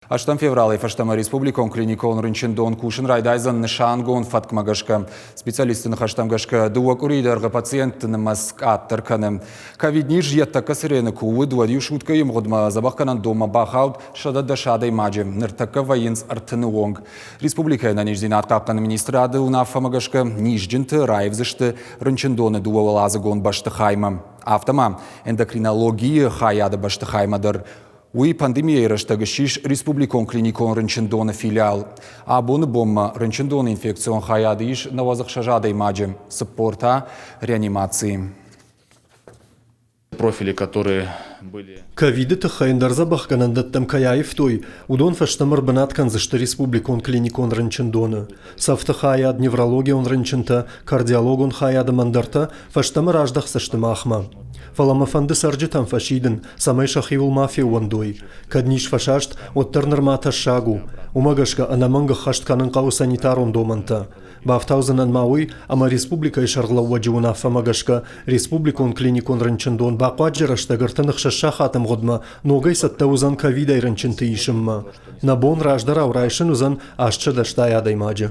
Ӕстӕм февралӕй фӕстӕмӕ республикон клиникон рынчындон кусын райдайдзӕн нысангонд фӕткмӕ гӕсгӕ. Специалистты ныхӕстӕм гӕсгӕ, дыууӕ къуырийы дӕргъы пациентты нымӕц къаддӕр кӕны. Ковидниз йӕ тӕккӕ цырены куы уыд, уӕд-иу суткӕйы мгъуыдмӕ дзӕбӕхгӕнӕн донмӕ бахауд 110 адӕймаджы, ныртӕккӕ вӕййынц ӕртыны онг. Республикӕйы ӕнӕниздзинад хъахъхъӕныны министрады уынаффӕмӕ гӕсгӕ, низджынты раивдзысты рынчындоны дыууӕуӕладзыгон бӕстыхаймӕ. Афтӕ ма эндокринологийы хайады бӕстыхаймӕ дӕр. Уый пандемийӕйы рӕстӕг ссис республикон клиникон рынчындоны филиал. Абоны бонмӕ рынчындоны инфекцион хайады ис 96 адӕймаджы, 40 та реанимацийы. Профили, которые были. Ковиды тыххӕй ӕндӕр дзӕбӕхгӕнӕндӕттӕм кӕй аивтой, уыдон фӕстӕмӕ ӕрбынат кӕндзысты республикон клиникон рынчындоны. Цӕфты хайад, неврологион рынчынтӕ, кардиологон хайад ӕмӕ ӕндӕртӕ фӕстӕмӕ раздӕхдзысты махмӕ. Фӕлӕ мӕ фӕнды цӕрджытӕм фӕсидын, цӕмӕй сӕхиуыл ма феууӕндой. Кӕд низ фӕсаст, уӕддӕр нырма тӕссаг у. Уымӕ гӕсгӕ ӕнӕмӕнг ӕххӕст кӕнын хъӕуы санитарон домӕнтӕ. Бафтаудзынӕн ма уый, ӕмӕ республикӕйы сӕргълӕууӕджы уынаффӕмӕ гӕсгӕ республикон клиникон рынчындон бахъуаджы рӕстӕг 36 сахаты ӕмгъуыдмӕ ногӕй цӕттӕ уыдзӕн ковидӕй рынчынты исынмӕ. Нӕ бон раздӕрау райсын уыдзӕн 880 адӕймаджы.